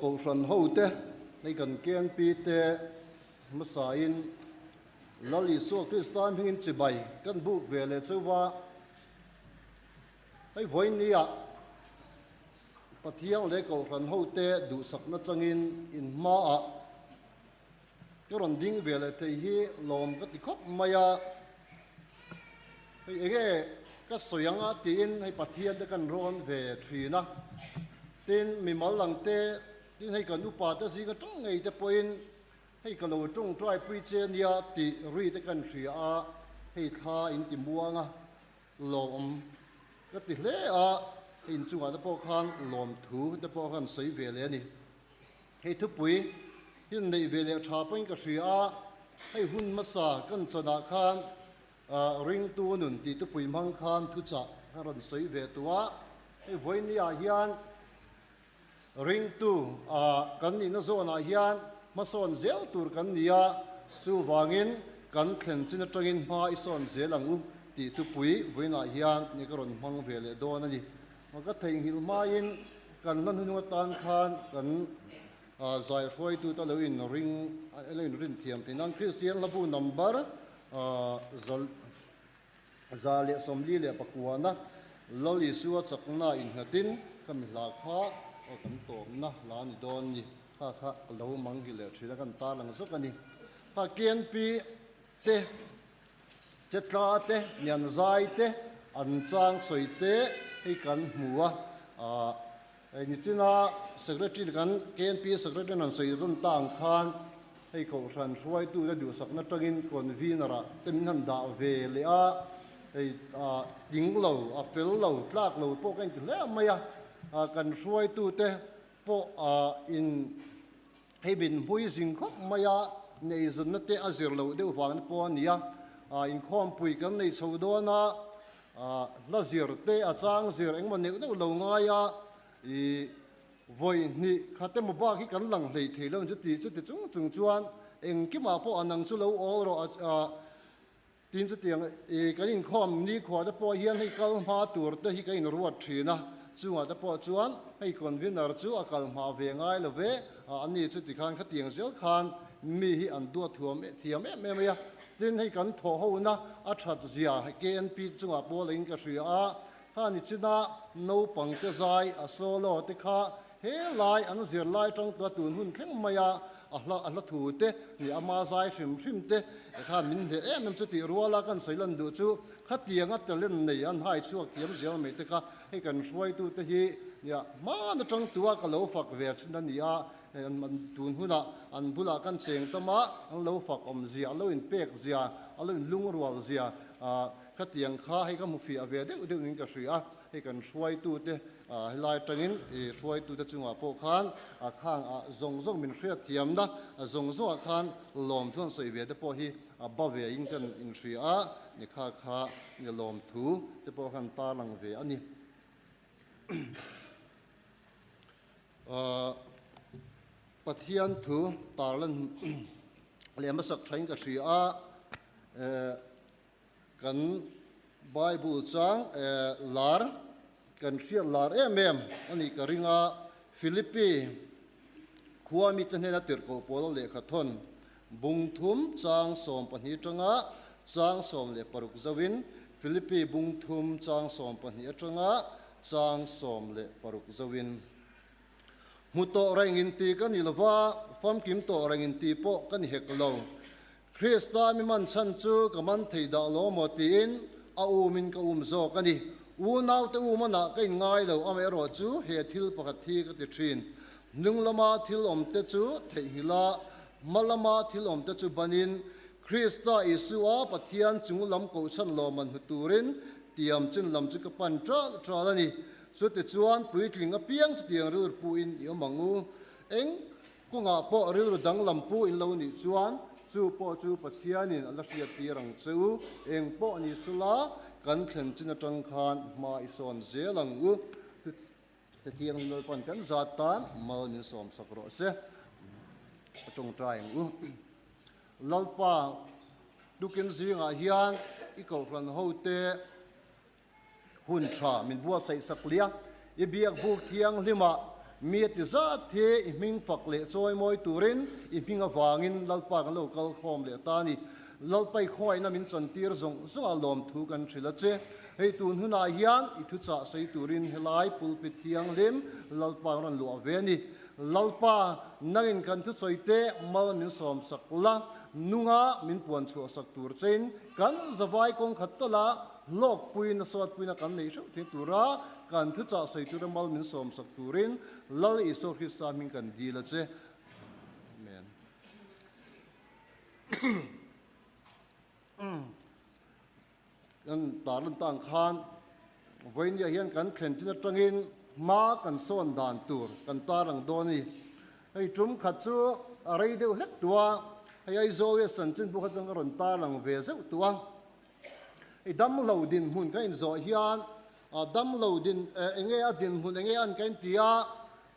Kohhran hote hei kan KNP te hmasain Lal Isua Krista hmingin chibai kan buk ve leh chauh a, hei vawiin nia Pathian leh Kohhran hote duhsakna changin in hmaah ka rawn ding ve leh thei hi lawm ka ti khawp mai a. Hei enge ka sawi ang a tiin hei Pathian te kan rawn ve thin a, tin mimal lang te, tin hei kan upa te zinga tawng ngei te pawhin hei ka lo tawngtai pui che nia tih ri te kan hria a, hei thla in ti muang a. Lawm ka ti hle a, hei inchungah te pawh khan lawmthu te pawh khan sawi ve leh a ni. Hei thupui hi neih ve leh tha pawhin ka hria a, hei hun hmasa kan chanah khan ringtu nun tih thupui hmang khan thuchah ka rawn sawi ve tawh a, hei vawinia hian ringtu kan nihna zawnah hian hmasawn zel tur kan ni a, chuvangin kan thlen chin atangin hma i sawn zel ang u tih thupui vawiinah hian ni ka rawn hmang ve leh dawn a ni. Ka theihnghilh hmain kan hla hnunung atan khan kan zai hruaitute lo inring lo inrin thiam theih nan Kristian hlabu number 144 Lal Isua chakna innghatin ka mi hla kha aw kan tawpna hla ni dawn ni kha kha a lo mang hi leh thin a kan tarlang zawk a ni. Kha KNP te Chetla te Nianzai te an chang sawi te hei kan hmu a ah nichina Secretary kan KNP Secretary an sawi rawn ta ang khan Hei Kohhran hruaitute duhsakna tangin convener ah te min han dah ve leh a, hei tling lo, a fel lo, tlak lo pawh ka inti hle mai a, kan hruaitute pawh in hei min hmui zing khawp mai a, neizunna te a zir loh deuh vang te pawh a ni a, inkhawmpui kan nei chho dawn a, hla zir te a chang zir engemaw neuh neuh lo ngai a, ih. Vawi hnih khat emaw bak hi kan lang hlei thei lo chuti chuti chung chung chuan engkimah pawh a nang chu lo awl rawh a tin chutiang i kan inkhawm nikhua te pawh hian hei kal hma tur te hi ka inruat thin a, chungah te pawh chuan hei convener chu a kal hma ve ngai lo ve a ni chuti khan khatiang zel khan mi hi an duat thuam thiam em em mai a, tin hei kan thawh hona a that zia KNP chungah pawh la in ka hria a. Kha ni china naupang te zai a solo te kha he lai an zir lai tang tua tun hun thleng mai a, a hla a hla thu te ni ama zai hrim hrim te khan min hneh em em chu tih ruala kan sawi lan duh chu khatianga talent nei an hai chhuak thiam zel mai te kha hei kan hruaitu te hi nia hman atang tua ka lo fak ve thin a ni a, tun hunah an bulah kan cheng tam a, an lo fak awm zia, an lo inpek zia, an lo inlungrual zia Khatiang kha hei ka hmu fiah ve deuh deuh in ka hria a, hei kan hruaitute helai atangin i hruaitute chungah pawh khan a khang ah zawng zawng min hriat thiamna zawng zawngah khan lawmthu an sawi ve te pawh hi a ba ve in kan inhria a, ni kha kha ni lawmthu te pawh khan tarlang ve a ni. Pathian thu tarlan leh hmasak thain ka hria a. Kan Bible chang lar, kan hriat lar em em a nih ka ring a, Philippi khua mite hnena tirhkoh pawl a lehkha thawn bung thum chang 12 atanga chang 16 zoin, Philippi bung thum chang 12 atanga chang 16 zoin. Hmu tawh reng inti ka ni lova, famkim tawh reng inti pawh ka ni hek lo. Krista mi man chhan chu ka man thei dah lo maw tiin a umin ka um zawk a ni. Unaute um anah ka inngai lo, amaherawh chu he thil pakhat hi ka ti thin. Hnung lama thil awmte chu theihnghilh a, hma lama thil awmte chu banin Krista Isua Pathian chung lam kohchhan lawmman hmu turin tiam chin lam chu ka pan ṭal ṭal a ni. Chutichuan puitling apiang chutiang rilru puin i awm ang u. Eng Kawngah pawh rilru danglam pu in lo nih chuan chu pawh chu Pathianin a la hriat tir ang che u. Eng pawh ni sula kan thlen chin atang khan hma i sawn zel ang u. Te Thianghlim Lalpan kan zat tan mal min sawm sak rawh se. A tawngtai ang u. Lalpa tukin zingah hian i kohhran hote hun tha min buatsaih sak lia. I biak buk thianghlimah mi a ti zat hi i hming fak leh chawi mawi turin i hming avangin Lalpa kan lo kal khawm leh ta a ni. Lalpa i khawngaihna min chantir zawng zawngah lawmthu kan hrilh a che. Hei tun hunah hian i thuchah sawi turin helai pulpit thianghlim Lalpa rawn luah ve a ni. Lalpa, nangin kan thusawi te mal min sawmsak la, nunga min puan chhuahsak tur chein kan zavai kawng khat tawlh a, hlawkpuina sawtpuina kan neih hreuh thei tura kan thuchah sawi tura mal min sawmsak turin Lal Isua Krista hming kan dil a che. Amen. Kan tarlan tang khan vawinia hian kan thlen chin atangin hma kan sawn dan tur kan tarlang dawn a ni. Hei tum khat chu a rei deuh hlek tawh a, hei Aizawl hi a chanchin pawh kha chuan ka rawn tarlang ve zeuh tawh a. Hei damlo dinhmun kan inzawh hian damlo din eng nge a dinhmun eng nge an kan inti a,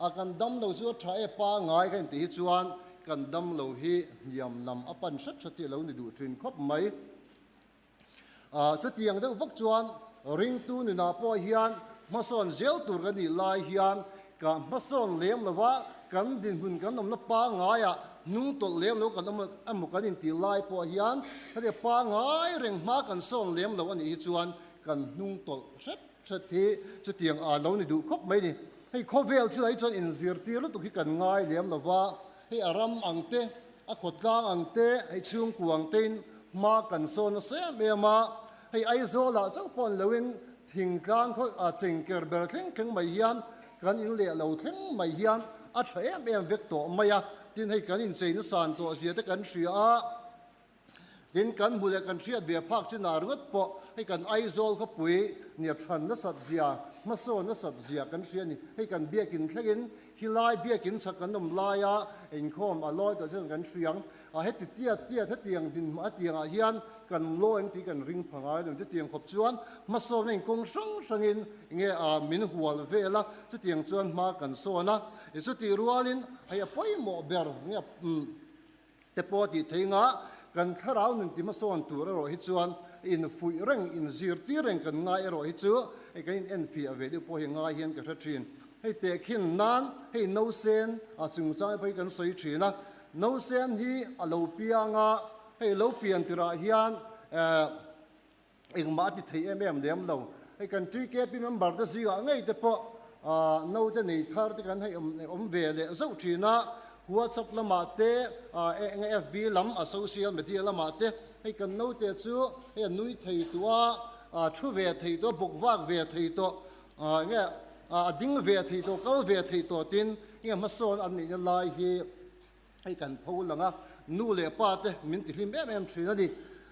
a kan damlo chu a tha e pangai kan intih hi chuan kan damlo hi hniam lam a pan hret hret hi a lo ni duh thin khawp mai. Chutiang deuh bawk chuan ringtu nunah pawh hian hmasawn zel tur kan nih lai hian ka hmasawn lem lo va, kan dinhmun kan awmna pangaiah hnung tawlh lem lo kan awm emaw kan intih lai pawh hian heti pangai reng hma kan sawn lem lo a nih hi chuan kan hnung tawlh hret hret hi chutiang a lo ni duh khawp mai ni. Hei khawvel thil ah hi chuan inzirtir lutuk hi kan ngai lem lo va, Hei a ram ang te, a khawtlang ang te, hei chhungkua ang tein hma kan sawn nasa em em a. Hei Aizawlah chauh pawh ni loin thingtlang khaw a chengker ber thleng thleng mai hian kan in leh lo thleng mai hian a tha em em vek tawh mai a. Tin hei kan inchei nasan tawh zia te kan hria a. Tin, kan hmu leh kan hriat ve phak chin ah ringawt pawh hei kan Aizawl khawpui nia than nasat zia, hmasawn nasat zia kan hria a ni. Hei kan biakin thlengin khilai biakin chhak kan awm laia inkhawm a lawi tawh chuan kan hriang a, heti tiat tiat hetiang dinhmun a tiangah hian kan law eng tih kan ring pha ngai lo. Chutiang khawp chuan hmasawnna inkawng hrang hrangin enge min hual vel a, chutiang chuan hma kan sawn a. Chutih rualin hei a pawimawh ber nge Te pawh tih thei nga, kan thlarau nun ti hmasawn tur erawh hi chuan infuih reng, inzirtir reng kan ngai erawh hi chu hei kan in enfiah ve deuh pawh hi ngai hian ka hre thin. Hei tehkhin nan hei Nausen a chungchang pawh hi kan sawi thin a, Nausen hi a lo piang a, hei lo pian tirah hian eh Engmah a ti thei em em lem lo. Hei kan TKP member te zingah ngei te pawh naute nei thar te kan hei awm ve leh zauh thin a, WhatsApp lamah te eng FB lam a social media lamah te hei kan naute chu hei a nui thei tawh a, thu ve thei tawh a, bawk vak ve thei tawh enge a ding ve thei tawh, kal ve thei tawh tin enge hmasawn an nihna lai hi Hei kan pho lang a, nu leh pa te min ti hlim em em thin a ni.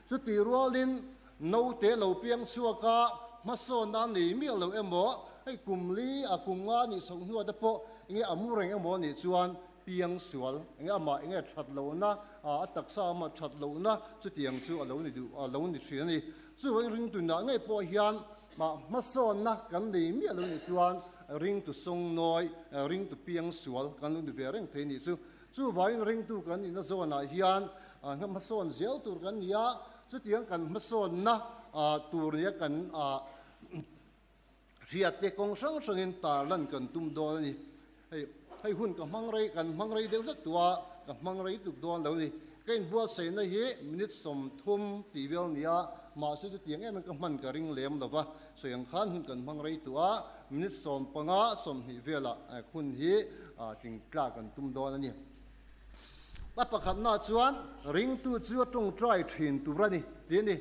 Chutih rualin naute lo piang chhuak a, hmasawn nan nei miah lo emaw, hei kum li a kum nga nih chhoh hnuah te pawh enge a mu reng emaw nih chuan piang sual, enge amah enge that lohna, a taksa amah that lohna chutiang chu a lo ni duh a lo ni thin a ni. Chuvangin ringtunah ngei pawh hian hmasawnna kan nei miah lo nih chuan ringtu sawngnawi, ringtu piang sual kan lo ni ve reng thei nih chu. Chuvangin ringtu kan nihna zawnah hian hmasawn zel tur kan ni a, chutiang kan hmasawnna tur nia kan hriatte kawng hrang hrangin tarlan kan tum dawn a ni. Hei hei hun ka hmang rei kan hmang rei deuh hlek tawh a, ka hmang rei tuk dawn lo a ni. Ka inbuatsaihna hi minute 30 tih vel a ni a, mahse chutiang em em ka hman ka ring lem lo va, sawi ang khan hun kan hmang rei tawh a, minute 15, 20 velah hun hi tling tlak kan tum dawn a ni. A pakhatnaah chuan ringtu chu a tawngtai thin tur a ni tih a ni.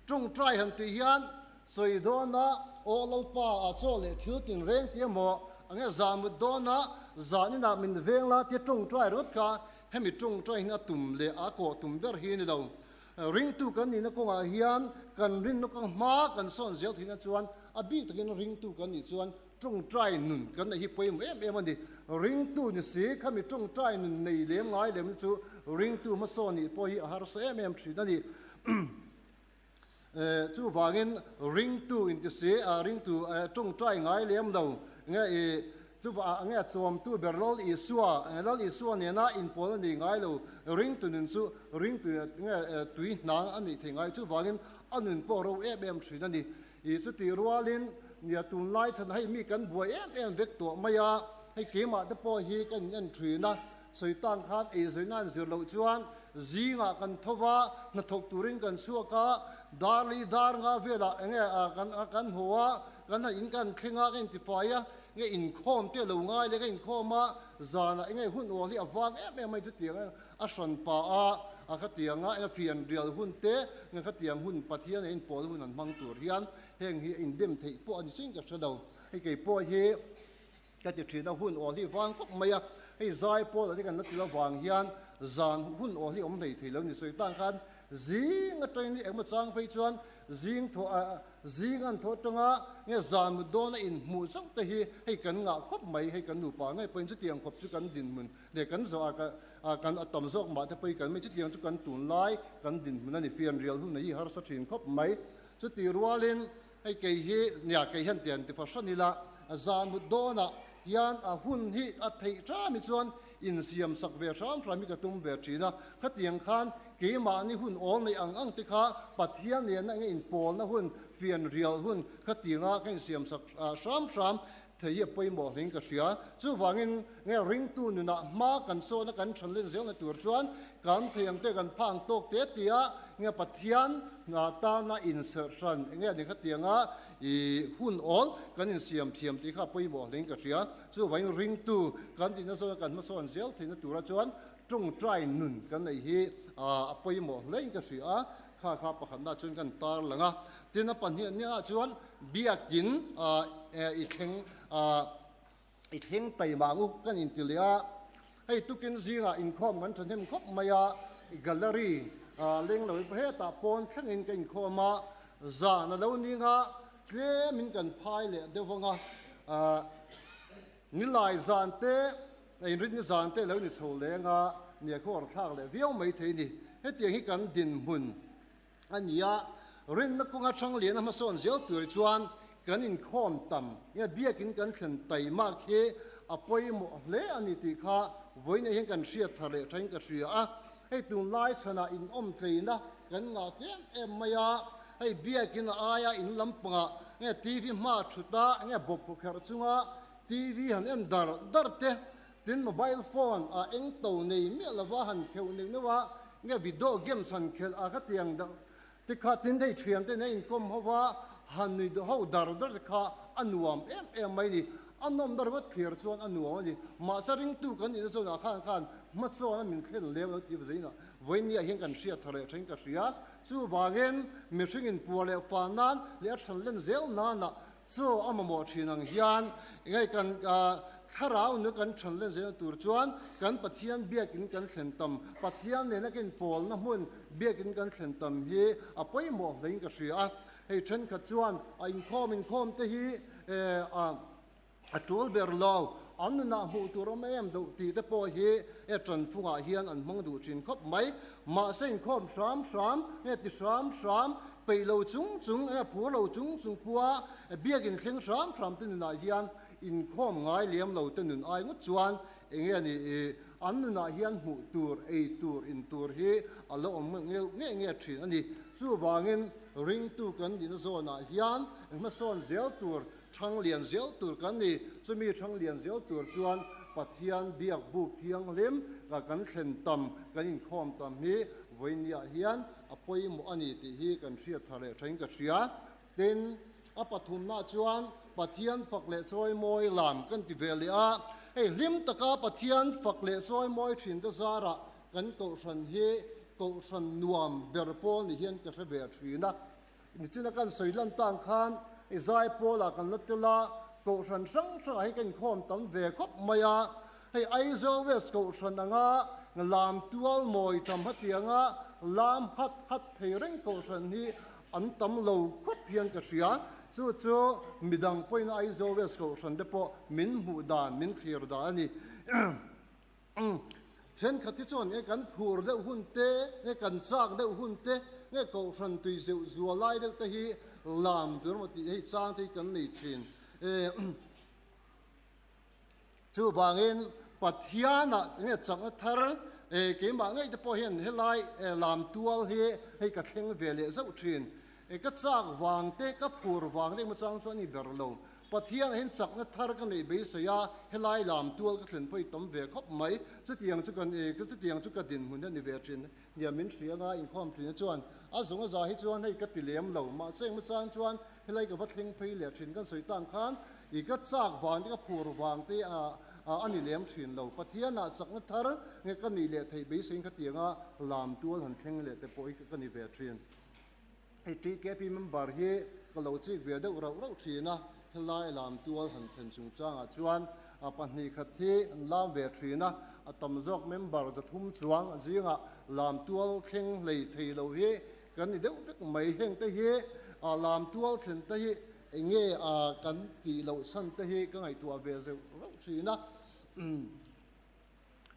Tawngtai han tih hian Sawi dawna aw Lalpa a chaw leh thil tin reng tia maw ange zah mut dawna zah inah min veng la tia tawngtai rawt kha hemi tawngtai hin a tum leh a kawh tum ber hi ni lo. Ringtu kan nihna kawngah hian kan rinna kawng hma kan sawn zel theihna chuan a bik takin ringtu kan nih chuan tawngtai nun kan neih hi pawimawh em em a ni. Ringtu ni si khami tawngtai nun nei lem ngai lem chu ringtu hmasawn nih pawh hi a harsa em em thin a ni. Chuvangin ringtu inti si, ringtu tawngtai ngai lem lo nge i Chuvah nge chawmtu ber Lal Isua, Lal Isua nena inpawl a nei ngai lo, ringtu nun chu ringtu nge tui hnang a neih thei ngai chuvangin a nun pawh ro em em thin a ni. I chutih rualin nia tunlai chhan hei mi kan buai em em vek tawh mai a, hei keimah te pawh hi ka in en thin a, sawi tang khan eizaina an zir loh chuan zingah kan tho va, hnathawk turin kan chhuak a, dar li dar nga velah enge kan kan haw a, kan han in kan thleng a, ka intifai a, nge inkhawm te lo ngai leh ka inkhawm a, zanah enge hun awl hi a vang em em mai chutiang a hran pa a, a khatianga enge fian rial hun te nge khatiang hun Pathian a inpawl hun an hmang tur hian heng hi a indem theih pawh a ni sin ka hre lo. Hei kei pawh hi ka ti thin a, hun awl hi vang khawp mai a, hei zai pawl ah te kan la ti lovang hian zan hun awl hi awm hlei thei lo ni. Sawi tan khan zing atangin engemaw chang phei chuan zing thawh ah Zing an thawh tanga nge zan mut dawna inhmuh chauh te hi hei kan ngah khawp mai, hei kan nupa ngei pawhin chutiang khawp chu kan dinhmun leh kan zawh a kan a tam zawk mah te pawhin kan mai chutiang chu kan tunlai kan dinhmun a ni fianrial hun a hi harsa thin khawp mai. Chutih rualin hei kei hi nia kei hian tian ti fahran ila zan mut dawnah hian a hun hi a theih hram hi chuan insiam sak ve hram hram hi ka tum ve thin a, khatiang khan keimahni hun awl neih ang ang te kha Pathian nena enge inpawlna hun, fianrial hun khatianga ka insiam sak hram hram thei hi a pawimawh hlein ka hria. Chuvangin nge ringtu nunah hma kan sawna kan thanlen zelna tur chuan kan thei ang te kan phang tawk te tia nge Pathian tana inserh hran enge ni khatianga i hun awl kan insiam thiam tih kha a pawimawh hlein ka hria. Chuvangin ringtu kan tihna zawnga kan hmasawn zel theihna tura chuan tawngtai nun kan neih hi a pawimawh hlein ka hria a, kha kha pakhatna chuan kan tar lang a. Tin a pahnihnah chuan biakin i thleng i thleng taima ang u kan inti leh a. Hei tukin zingah inkhawm kan thahnem khawp mai a, gallery leng lo hetah pawn thlengin ka inkhawm a, zan a lo ning a, Tlemin kan phai leh deuh vang a, nilai zan te, inritni zan te lo ni chho leng a, nia khaw thlak leh viau mai thei ni. Hetiang hi kan dinhmun a ni a, rinna kawnga Thangliana hmasawn zel tur chuan kan inkhawm tam nge biakin kan thlen taimak hi a pawimawh hle a ni tih kha vawiinah hian kan hriat thar leh thain ka hria a. Hei tunlai chhanah inawmtleina kan ngah tlem em mai a, hei biakin a aia in lampangah nge TV hma thut a, nge bawp khawkherh chunga TV han en dar dar te, tin mobile phone ah eng to nei miah lova han kheuh neuh neuh a, nge video games han khelh a khatiang deuh te kha tin hei thiante nen inkawm ho va han nui ho dar dar te kha a nuam em em mai ni. A nawm na ringawt thlir chuan a nuam a ni. Mahse ringtu kan nihna zawnah khan khan hmachawn a min thlen lem lo tih vawiin ah vawiinniah hian kan hriat tha leh thain ka hria. Chuvangin mihring inpuar leh fa nan leh a than len zel nanah chaw a mamawh thin ang hian engei kan thlarau nu kan than len zelna tur chuan kan Pathian biakin kan thlen tam, Pathian nena ka inpawlna hmun biakin kan thlen tam hi a pawimawh hlein ka hria a. Hei thenkhat chuan a inkhawm inkhawm te hi a tul ber lo, an nunah hmuh tur awm em duh tih te pawh hi he tanfungah hian an hmang duh thin khawp mai. Mahse inkhawm hram hram nge ti hram hram, peih lo chung chung nge phur lo chung chung pua biakin thleng hram hram te nunah hian inkhawm ngai liam lo te nun ai ngawt chuan enge ni i an nunah hian hmuh tur, ei tur, in tur hi a lo awm ngeuh ngei ngei thin a ni. Chuvangin ringtu kan nihna zawnah hian hmasawn zel tur, thang lian zel tur kan ni. Chumi thang lian zel tur chuan Pathian biak buk thianghlim kan thlen tam, kan inkhawm tam hi vawinia hian a pawimawh a ni tih hi kan hriat tha leh thain ka hria. Tin, a pathumna chuan Pathian fak leh chawimawi lam kan ti ve leh a, hei hlim taka Pathian fak leh chawimawi thin te zarah kan kohhran hi kohhran nuam ber pawl ni hian ka hre ve thin a. Nichina kan sawi lan tang khan i zai pawlah kan la tel a, kohhran hrang hrangah hi ka inkhawm tam ve khawp mai a, hei Aizawl West kohhran anga lam tual mawi tam hetianga lam hat hat thei reng kohhran hi An tam lo khawp hian ka hria. Chu chu midang pawhin Aizawl West Kohhran te pawh min hmuh dan, min thlir dan a ni. Thenkhat hi chuan nge kan phur deuh hun te, nge kan chak deuh hun te, nge Kohhran tui zeuh zual lai deuh te hi lam tur emaw tih hei chang te hi kan nei thin. Chuvangin Pathianah nge chakna thar keimah ngei te pawh hian helai lam tual hi hei ka thleng ve leh zauh thin. Ka chak vang te, ka phur vang te engmaw chang chu a ni ber lo. Pathianah hian chakna thar ka neih beisei a, helai lam tual ka thlen pawh i tam ve khawp mai. Chutiang chu kan chutiang chu ka dinhmun hi a ni ve thin. Nia min hria anga inkhawm thin chuan a zawng a za hi chuan hei ka ti lem lo. Mahse engmaw chang chuan helai ka va thleng phei leh thin kan sawi tang khan I ka chak vang te ka phur vang te a ni lem thin lo. Pathianah chakna thar nge ka nih leh theih beiseiin khatianga lam tual han thleng leh te pawh hi ka ni ve thin. Hei TKP member hi ka lo chik ve deuh rauh rauh thin a, helai lam tual han thlen chungchangah chuan 2 khat hi an lam ve thin a, a tam zawk member 300 chuang zingah lam tual thleng hlei thei lo hi kan ni deuh vek mai. Heng te hi lam tual thlen te hi Enge a kan tih loh chhan te hi ka ngaihtuah ve zeuh reuh thin a.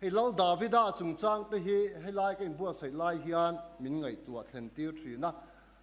Hei Lal Davida chungchang te hi helai ka inbuatsaih lai hian min ngaihtuah thlen tir thin a.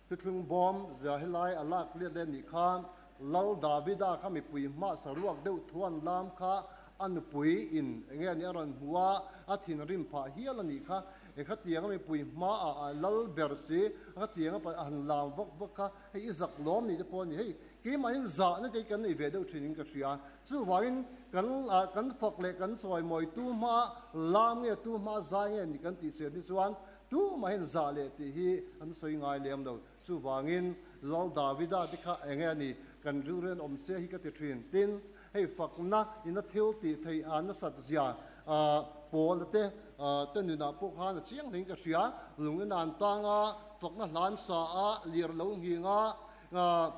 Thuthlung bawm zia helai a lak let leh nih khan Lal Davida kha mipui hmah saruak deuh thuan lam kha a nupui in enge a nih a rawn hmu a, a thinrim phah hial a nih kha. Khatianga mipui hmaah a lal ber si, khatianga a han lam vak vak kha Hei i zak lawm ni te pawh a ni. Hei keimahin zahna te hi kan nei ve deuh thin in ka hria. Chuvangin kan kan fak leh kan chawimawi tu hma lam nge tu hma zai nge ni kan tih chian hi chuan tumahin zah leh tih hi an sawi ngai lem lo. Chuvangin Lal Davida te kha eng nge a ni kan rilru hian awm se hi ka ti thin. Tin, hei fakna ina thil tih theih a nasat zia Paula te te nunah pawh khan a chiang hlein ka hria. Lung in an tang a, fakna hlan sa a, lir a lo nghing a,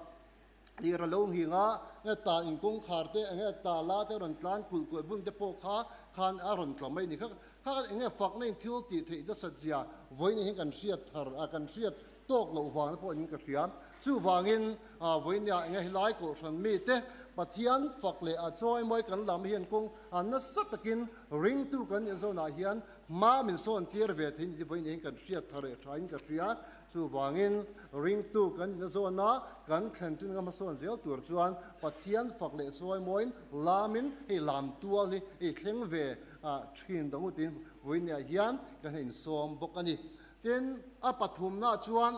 lir a lo nghing a, nge ta in kawngkhar te enge ta la te rawn tlan kulh kual bun te pawh kha khan a rawn tla mai a ni. Kha kha enge fakna in thil tih theih nasat zia vawiin hi kan hriat thar a, kan hriat tawk loh vang pawh niin ka hria. Chuvangin vawinia enge helai kohhran mite Pathian fak leh a chawimawi kan lam hian kawng a nasa takin ringtu kan nih zawnah hian hma min sawn tir ve thei ni vawiin hian kan hriat thar leh thain ka hria. Chuvangin ringtu kan nihna zawna kan thlen chin ka hmasawn zel tur chuan Pathian fak leh chawimawiin lamin hei lam tual hi hei thleng ve thin dang utin vawinia hian kan hei insawm bawk a ni. Tin, a pathumna chuan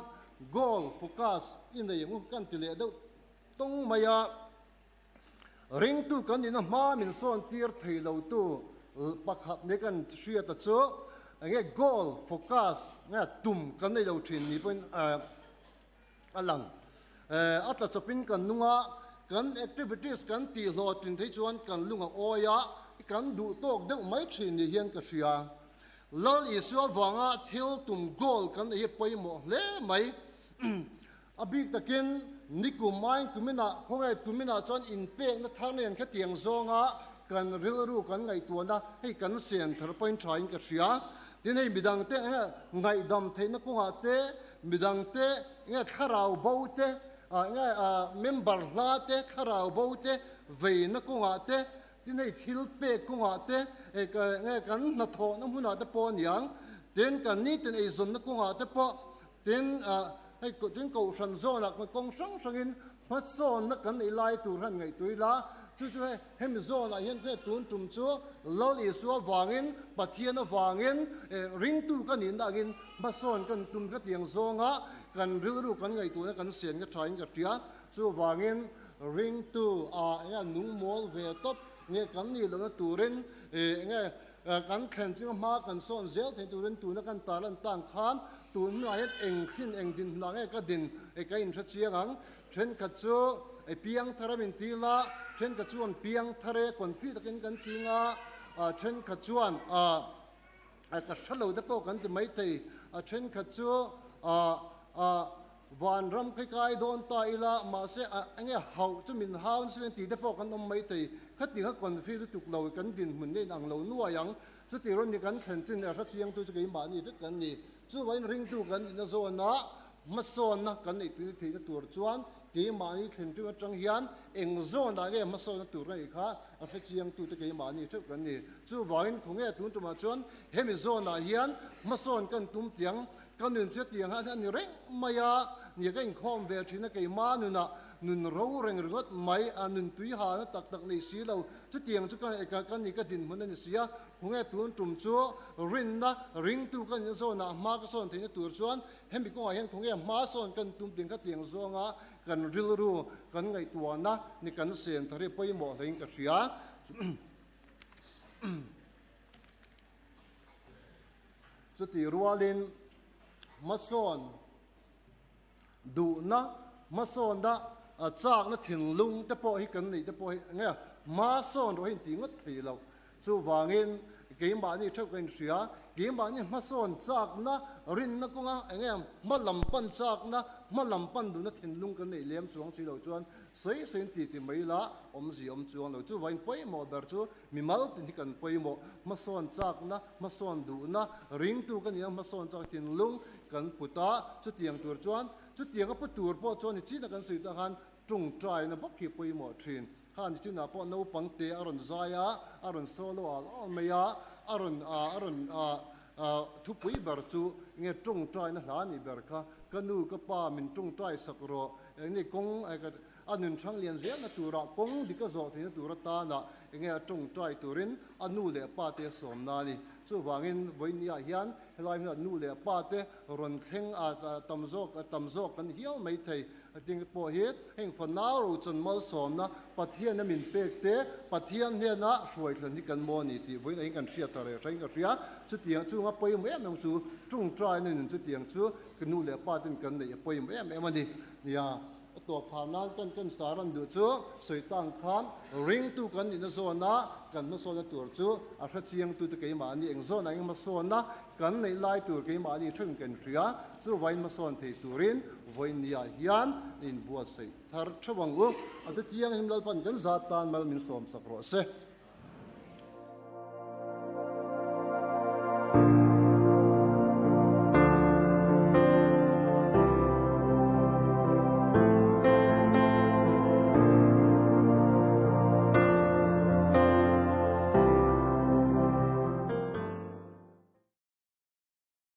goal, focus, i nei ang u kan ti leh deuh tawng mai a. Ringtu kan nihna hma min sawn tir thei lotu pakhat nia kan hriat a chu enge goal, focus, nge tum kan nei lo thin ni pawhin a lang. A tla chawpin kan nung a, kan activities kan tih hlawhtlin thei chuan kan lung a awi a, kan duh tawk deuh mai thin ni hian ka hria. Lal Isua vanga thil tum goal kan nei hi pawimawh hle mai. A bik takin nikum aiin kuminah, khawngaih kuminah chuan inpekna thar nen khatiang zawnga kan rilru kan ngaihtuahna hei kan sen thar pawhin thain ka hria. Tin hei midangte ngaihdam theihna kawngah te, midangte nge thlarau bo te, nge member hla te, thlarau bo te veina kawngah te, Tin hei thil pek kawngah te, nge kan hnathawhna hmunah te pawh a niang, tin kan nitin eizawnna kawngah te pawh, tin hei tin kohhran zawnah kawng hrang hrangin hmasawnna kan nei lai tur hian ngaihtuah ila, chu chu hei hemi zawnah hian hei tun tum chu Lal Isua vangin Pathian avangin ringtu ka nihna angin hmasawn kan tum hetiang zawnga kan rilru kan ngaihtuahna kan sian ka thain ka hria. Chuvangin ringtu ah enge nung mawl ve tawp nge kan nih lohna turin enge kan thlen chunga hma kan sawn zel thei turin tuna kan tar lan tang khan tun hunah hian eng hrin eng din hunah nge ka din ka inhre chiang ang. Thenkhat chu piang thar a min ti la, thenkhat chuan piang thar e confi takin kan ti nga, thenkhat chuan ka hre lo te pawh kan ti maithei, a thenkhat chu Vanram khi kai dawn ta ila, mahse a enge hauh chu min hau nasa hian tih te pawh kan awm mai thei. Khati kha confi lutuk lo kan dinhmun nen ang lo nuai ang. Chuti rawn ni kan thlen chin erhla chiangtu chu keimahni vek kan ni. Chuvangin ringtu kan nihna zawna hmasawnna kan neih tui theihna tur chuan keimahni thlen ṭum aṭang hian eng zawnah nge hmasawnna tur ka neih kha a hre chiangtute keimahni ṭheuh kan ni. Chuvangin khawnge tun ṭumah chuan hemi zawnah hian hmasawn kan tum tiang Ka nun chu tiang hian a ni reng mai a, nia ka inkhawm ve thin a keimah nunah Nun ro reng ringawt mai a, nun tui halna tak tak nei si lo. Chutiang chu ka ka ni ka dinhmun a ni si a, khawnge tun tum chu rinna ringtu ka nihna zawnah hma ka sawn theihna tur chuan hemi kawngah hian khawnge hma sawn kan tum tih kha tiang zawnga kan rilru kan ngaihtuahna ni kan sen thar hi pawimawh hlein ka hria. Chutih rualin hmasawn duhna, hmasawnna, chakna thinlung te pawh hi kan neih te pawh hi eng nge hmasawn rawh hi intih ngawt thei lo. Chuvangin keimahni theuh ka inhria, keimahni hmasawn chakna, rinna kawnga eng nge hma lam pan chakna, hma lam pan duhna thinlung kan neih lem chuang si lo chuan sawi sawiin ti ti mai ila awmzia awm chuang lo. Chuvangin pawimawh ber chu Mimal tin hi kan pawimawh, hmasawn chakna, hmasawn duhna, ringtu ka nia hmasawn chak thinlung kan put a, chutiang tur chuan, chutiang a pu tur pawh chuan nichin a kan sawi tah khan tawngtaina bawk hi pawimawh thin. Kha nichinah pawh naupang te a rawn zai a, a rawn solo al al mai a, a rawn a rawn thupui ber chu nge tawngtaina hla nih ber kha, ka nu ka pa min tawngtai sak rawh, eng nge kawng A nun hrang lian zelna turah kawng dik a zawh theihna tur atana enge a tawngtai turin a nu leh pa te a sawm na a ni. Chuvangin vawinia hian helai hmunah nu leh pa te rawn thleng a tam zawk a tam zawk kan hial mai thei. A ting pawh hi heng fanau rochan malsawmna Pathian a min pek te Pathian hnena hruai thlen hi kan maw a ni tih vawiin ah hian kan hriat ta reh hrain ka hria. Chutiang chunga pawimawh em em chu tawngtaina nun chutiang chu nu leh pa ten kan neih a pawimawh em em a ni. Nia. A tawp phah nan kan kan sar an duh chu sawi tang khan ringtu kan nihna zawna kan hmasawnna tur chu a hre chiangtu te keimahni eng zawnah eng hmasawnna kan neih lai tur keimahni theuhin kan hria chu vain hmasawn thei turin vawinia hian inbuatsaih thar theuh ang u. A ti thianghlim Lalpan kan zat tan mal min sawmsak rawh se.